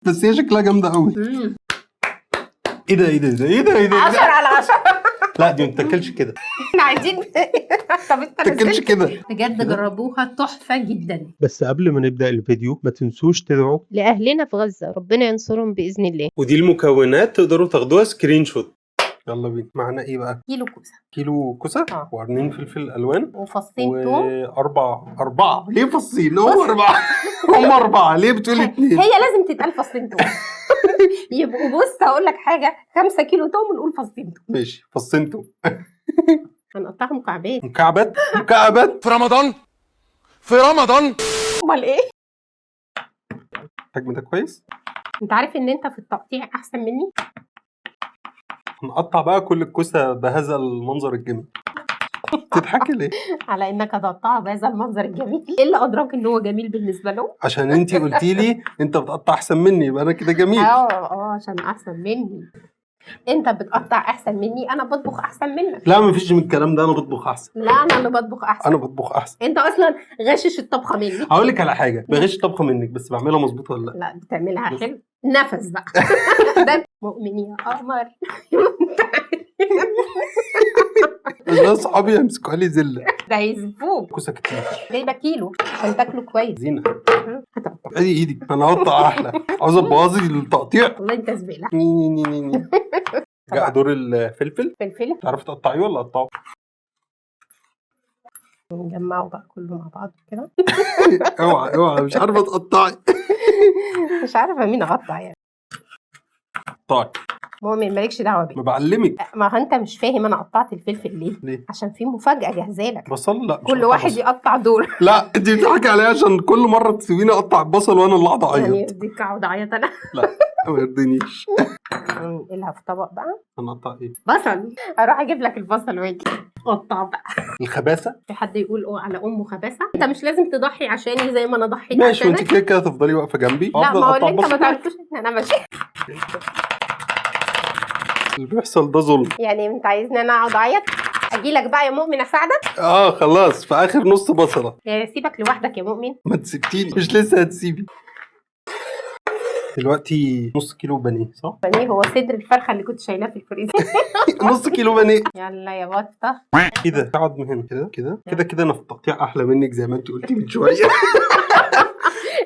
بس هي شكلها جامدة قوي. ايه ده ايه ده ايه ده ايه ده ايه ده؟ 10 على 10. لا دي ما بتاكلش كده. احنا عايزين، طب انت ما بتاكلش نزلت كده. بجد جربوها، تحفة جدا. بس قبل ما نبدا الفيديو ما تنسوش تدعوا لاهلنا في غزه، ربنا ينصرهم باذن الله. ودي المكونات تقدروا تاخدوها screenshot. يلا بينا، معانا ايه بقى؟ كيلو كوسة. كيلو كوسة وقرنين فلفل الوان وفصين توم. واربع اربعة، ليه فصين؟ هم اربعه، هم اربعه، ليه بتقولي اتنين؟ هي لازم تتقال فصين توم. يبقوا بص هقول لك حاجه، 5 كيلو توم ونقول فصين توم. ماشي، فصين توم. هنقطعهم مكعبات. مكعبات مكعبات. في رمضان، في رمضان. امال ايه؟ الحجم ده كويس. انت عارف ان انت في التقطيع احسن مني. هنقطع بقى كل الكوسه بهذا المنظر الجميل. تضحكي ليه؟ على انك هتقطعها بهذا المنظر الجميل، ايه اللي ادراك ان هو جميل بالنسبة له؟ عشان انتي قلتي لي انت بتقطع احسن مني، يبقى انا كده جميل. اه عشان احسن مني، انت بتقطع احسن مني، انا بطبخ احسن منك. لا مفيش من الكلام ده، انا بطبخ احسن. لا انا اللي بطبخ احسن. انا بطبخ احسن. انت اصلا غشش الطبخة مني. هقول لك على حاجة، بغش طبخه منك بس بعملها مظبوط ولا لا؟ لا بتعملها بس. حلو، نفس بقى. ده مؤمن يا قمر. عشان اصحابي يمسكوها لي زله. ده يزفوك. كوسة كتير. جايبه كيلو عشان تاكله كويس. زينه. هتقطع. ادي ايدك، انا هقطع احلى. عاوزه تبوظي التقطيع. والله انت زبالة. ني ني ني ني. جاء دور الفلفل. فلفل. تعرفي تقطعيه ولا اقطعه؟ نجمعه بقى كله مع بعض كده. اوعى اوعى، مش عارفه تقطعي. مش عارفه مين اقطع يعني. طيب. مؤمن مالكش دعوه بيه. ما بعلمك. ما هو انت مش فاهم انا قطعت الفلفل ليه؟ ليه؟ عشان في مفاجاة جاهزة لك. بصل؟ لا مش كل هقطع واحد بصل. يقطع دور. لا انت بتضحكي عليا عشان كل مرة تسيبيني اقطع البصل وانا اللي اقعد يعني اعيط. يرضيك اقعد اعيط انا؟ لا ما يرضينيش. ننقلها في طبق بقى. هنقطع ايه؟ بصل. اروح اجيب لك البصل واجي قطع بقى. الخباثه. في حد يقول اه على امه خباثه؟ انت مش لازم تضحي عشاني زي ما انا ضحيت ماشي، وانت عشانك. كده كده هتفضلي واقفة جنبي. لا هفضل ما هو اقطع اللي انت ما بصل. تعرفوش ان انا ماشي. اللي بيحصل ده ظلم. يعني انت عايزني انا اقعد اعيط؟ اجي لك بقى يا مؤمن اساعدك؟ اه خلاص في اخر نص بصله. يا سيبك لوحدك يا مؤمن. ما تسيبتيني، مش لسه هتسيبي. دلوقتي نص كيلو بانيه صح؟ بانيه هو صدر الفرخه اللي كنت شايلاه في الفريزر. نص كيلو بانيه. يلا يا بطه. ايه ده؟ اقعد من هنا كده كده كده كده، انا في التقطيع احلى منك زي ما انت قلتي من شوية.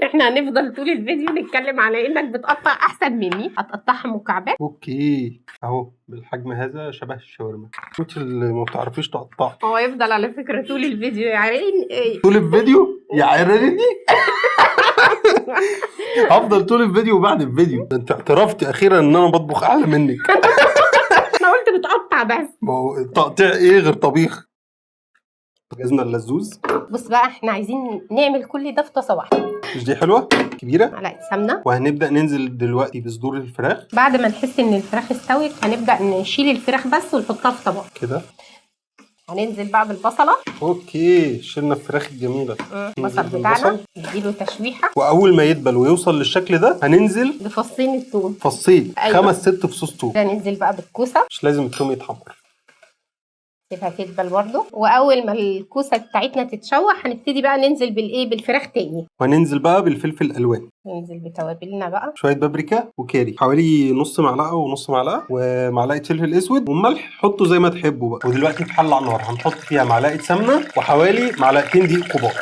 احنا هنفضل طول الفيديو نتكلم على انك بتقطع احسن مني. هتقطعها مكعبات. okay اهو بالحجم هذا شبه الشاورما. انت اللي ما بتعرفيش تقطعي. هو يفضل على فكرة طول الفيديو يا عيني ايه. طول الفيديو يا عيني. هفضل طول الفيديو وبعد الفيديو. ده انت اعترفتي اخيرا ان انا بطبخ اعلى منك. انا قلت بتقطع بس. ما هو التقطيع ايه غير طبيخ؟ جهزنا اللزوز. بص بقى احنا عايزين نعمل كل ده في طاسه واحدة. مش دي حلوة كبيرة؟ معلقه سمنه. وهنبدا ننزل دلوقتي بصدور الفراخ. بعد ما نحس ان الفراخ استوت هنبدا نشيل الفراخ بس ونحطها في طبق كده. هننزل بقى بالبصله. okay شلنا الفراخ الجميلة. البصل ننزل بتاعنا بالبصل. نديله تشويحه. واول ما يدبل ويوصل للشكل ده هننزل بفصين الثوم. فصين. أيوة. 5 6 فصوص توم. ده ننزل بقى بالكوسه. مش لازم التوم يتحمر. سيبها تدبل برده. واول ما الكوسه بتاعتنا تتشوح هنبتدي بقى ننزل بالايه؟ بالفراخ تاني. وهننزل بقى بالفلفل الالوان. ننزل بتوابلنا بقى. شوية بابريكا وكاري، حوالي نص معلقه ونص معلقه، ومعلقة فلفل اسود وملح، حطوا زي ما تحبوا بقى. ودلوقتي في حله على النار هنحط فيها معلقه سمنه وحوالي معلقتين دقيق كبار.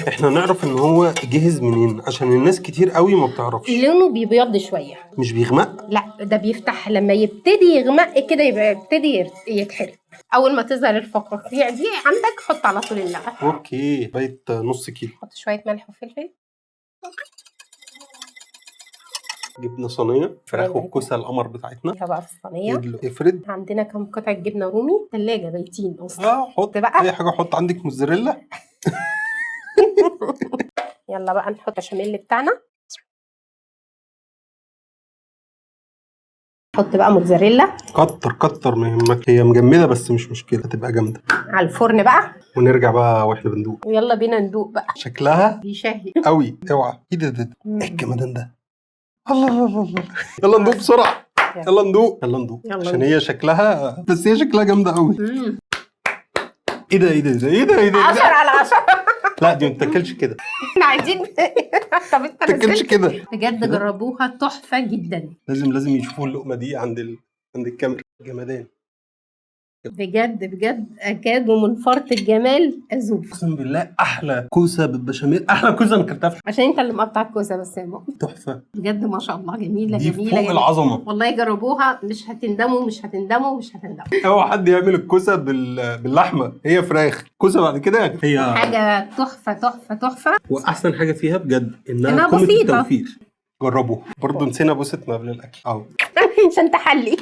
احنا نعرف ان هو جهز منين؟ عشان الناس كتير قوي ما بتعرفش. لونه بيبيض شوية. مش بيغمق؟ لا ده بيفتح لما يبتدي يغمق كده، يبقى يبتدي يتحرق. اول ما تظهر الفقاقيع دي عندك حط على طول اللبن. okay بقيت نص كيلو. حط شوية ملح وفلفل. جبنا صينية فراخ يلا. والكوسه القمر بتاعتنا. فيها بقى في الصينية. افرد. عندنا كم قطعه جبنه رومي ثلاجه بايتين اصلا. حط بقى. اي حاجة، حط عندك موتزاريلا. يلا بقى نحط البشاميل بتاعنا. حط بقى موتزاريلا. كتر كتر ما يهمك، هي مجمده بس مش مشكلة هتبقى جامدة. على الفرن بقى. ونرجع بقى واحنا بندوق. ويلا بينا ندوق بقى. شكلها بيشهي قوي. اوعى ايه ده ده ايه الجمدان ده؟ الله الله الله الله. يلا ندوق بسرعة. يلا ندوق يلا ندوق عشان هي شكلها، بس هي شكلها جامدة قوي. ايه ده ايه ده ايه ده ايه ده؟ 10 على 10. لا دي ما بتاكلش كده. احنا عايزين. طب انت ما بتاكلش نزلت. كده. بجد جربوها تحفة جدا. لازم يشوفوا اللقمة دي عند الكاميرا. جمدان. بجد بجد اكاد من فرط الجمال اذوب. اقسم بالله احلى كوسة بالبشاميل، احلى كوسة انا اكلتها في عشان انت اللي مقطع الكوسه بس يا ماما. تحفة. بجد ما شاء الله، جميلة دي جميلة فوق جميلة. العظمة. والله جربوها مش هتندموا، مش هتندموا، مش هتندموا. اوعى حد يعمل الكوسه باللحمه، هي فراخ كوسة بعد كده هي حاجة تحفة تحفة تحفة. واحسن حاجة فيها بجد انها إنها قمة بسيطة. التوفير. جربوها. برضه نسينا بوسه ما قبل الاكل اهو. عشان تحلي.